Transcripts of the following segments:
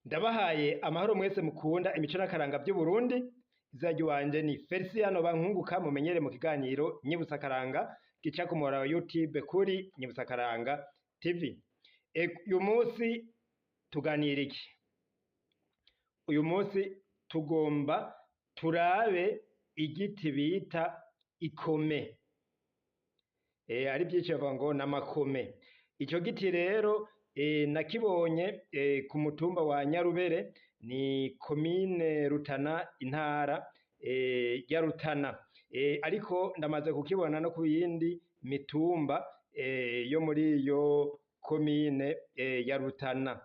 Ndabahaye amahoro mwese mukunda imico n'akaranga vy'Uburundi. Izina ry'iwanje ni Feliciano Bankunguka, mumenyere mu kiganiro Nyibutsa Akaranga gica ku muhora wa YouTube kuri Nyibutsa Akaranga TV. Uyu munsi tuganira iki? Uyu munsi tugomba turabe igiti bita ikome. Ari vyinshi bavuga ngo n'amakome. Ico giti rero nakibonye ku mutumba wa Nyarubere, ni komine Rutana, intara ya Rutana. Ariko ndamaze kukibona no ku yindi mitumba yo muri iyo komine ya Rutana.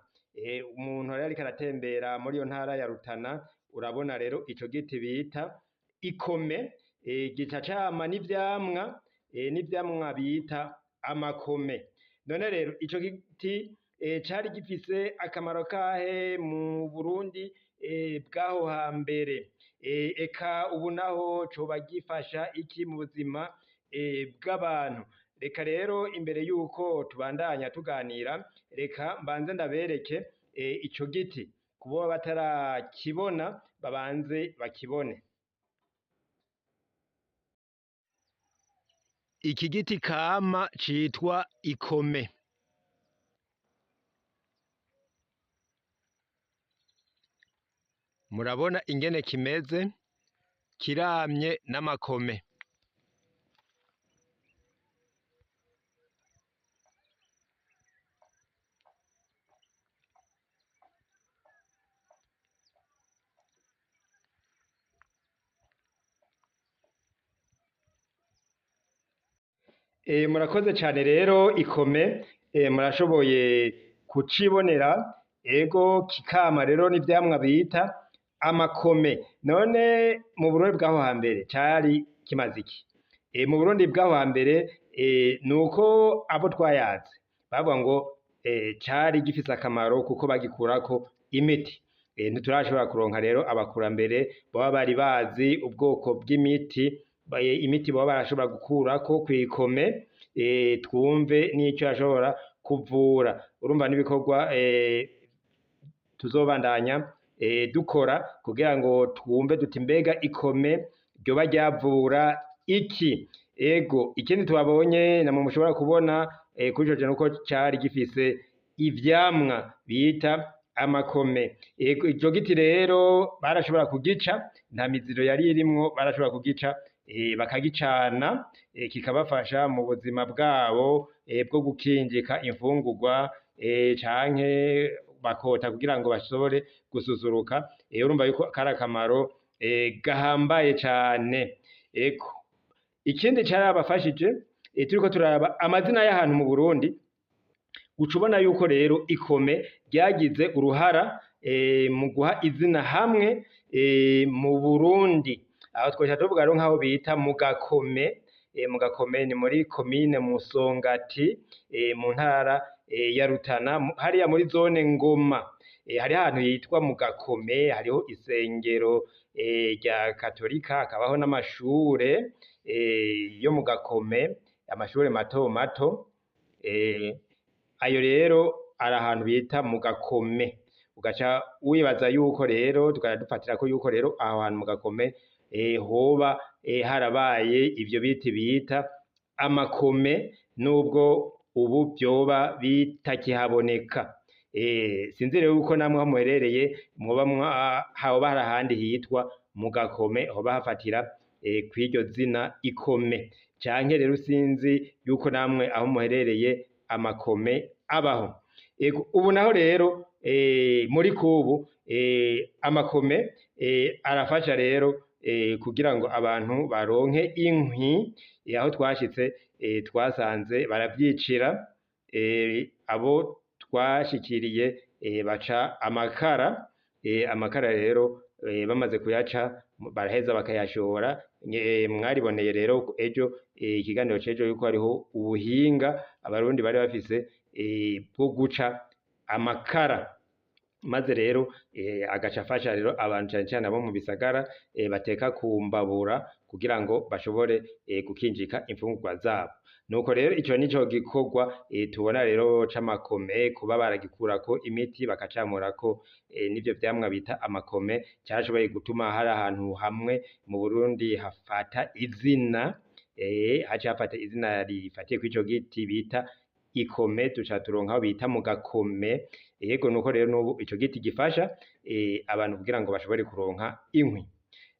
Umuntu rero ariko aratembera muri iyo ntara ya Rutana, urabona rero ico giti bita ikome, gica cama n'ivyamwa, n'ivyamwa bita amakome. None rero ico giti cari gifise akamaro kahe mu Burundi bw'aho hambere? Eka ubu naho coba gifasha iki mu buzima bw'abantu? Reka rero imbere yuko tubandanya tuganira, reka mbanze ndabereke ico giti, kuboba batarakibona babanze bakibone. Iki giti kama citwa ikome. Murabona ingene kimeze, kiramye n'amakome. Murakoze cane rero ikome, murashoboye kucibonera, ego kikama rero n'ivyamwa bita amakome. None mu Burundi bw'aho hambere cari kimaze iki? Mu Burundi bw'aho hambere nuko abo twayaze bavuga ngo cari gifise akamaro kuko bagikurako imiti. Ntiturashobora kuronka rero abakurambere baba bari bazi ubwoko bw'imiti, imiti baba barashobora gukurako kw'ikome, twumve n'ico yashobora kuvura. Urumva n'ibikorwa tuzobandanya dukora kugira ngo twumve duti mbega ikome ryoba ryavura iki? Ego, ikindi twabonye namwe mushobora kubona kuri ico nuko cari gifise ivyamwa bita amakome. Ego, ico giti rero barashobora kugica, nta miziro yari irimwo, barashobora kugica bakagicana, kikabafasha mu buzima bwabo bwo gukinjika imfungurwa, canke bakota kugira ngo bashobore gususuruka. Urumva yuko kari akamaro gahambaye cane. Ego, ikindi carabafashije, turiko turaraba amazina y'ahantu mu Burundi, uca ubona yuko rero ikome ryagize uruhara mu guha izina hamwe mu Burundi. Aho twoca tuvuga rero nk'aho bita mu Gakome. Mu Gakome ni muri komine Musongati, mu ntara ya Rutana, hariya muri zone Ngoma. Hariho ahantu hitwa mu Gakome, hariho isengero rya Katolika, hakabaho n'amashure yo mu Gakome, amashure mato mato. Ayo rero ari ahantu bita mu Gakome. Ugaca wibaza yuko rero tugaca dufatirako yuko rero aho hantu mu Gakome hoba harabaye ivyo biti bita amakome, nubwo ubu vyoba bitakihaboneka. Sinzi rero yuko namwe aho muherereye mwoba hoba hari ahandi hitwa mu Gakome, hoba hafatira kw'iryo zina ikome, canke rero sinzi yuko namwe aho muherereye amakome abaho. Ego, ubu naho rero muri kubu amakome arafasha rero kugira ngo abantu baronke inkwi. Aho twashitse twasanze baravyicira, abo twashikiriye baca amakara. Amakara rero bamaze kuyaca baraheza bakayashora. Mwariboneye rero ejo ikiganiro c'ejo yuko hariho ubuhinga abarundi bari bafise bwo guca amakara. Maze rero agaca afasha rero abantu cane cane abo mu bisagara bateka ku mbabura kugira ngo bashobore gukinjika imfungurwa zabo. Nuko rero ico nico gikorwa tubona rero c'amakome, kuba baragikurako imiti bakacamurako n'ivyo vyamwa bita amakome, carashoboye gutuma hari ahantu hamwe mu Burundi hafata izina, haciye hafata izina rifatiye kw'ico giti bita ikome, duca turonka aho bita mu Gakome. Yego, nuko rero n'ubu ico giti gifasha abantu kugira ngo bashobore kuronka inkwi.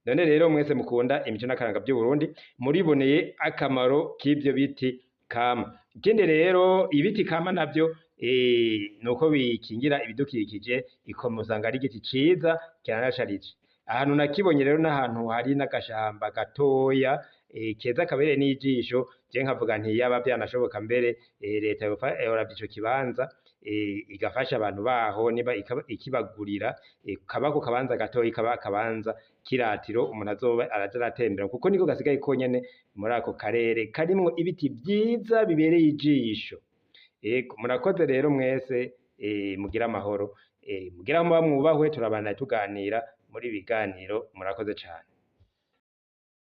None rero mwese mukunda imico n'akaranga vy'Uburundi, muriboneye akamaro k'ivyo biti kama. Ikindi rero ibiti kama navyo nuko bikingira ibidukikije. Ikome usanga ari igiti ciza kiranasharije. Ahantu nakibonye rero n'ahantu hari n'agashamba gatoya keza kabereye n'ijisho. Je nkavuga nti yaba vyanashoboka mbere leta yoravye ico kibanza igafasha abantu baho, niba ikibagurira, kaba ku kabanza gatoyi, kaba akabanza k'iratiro umuntu azoba araja aratembera, kuko niko gasigaye konyene muri ako karere karimwo ibiti vyiza bibereye ijisho. Ego, murakoze rero mwese, mugire amahoro, mugire aho muba mwubahwe. Turabandanya tuganira muri ibi biganiro. Murakoze cane.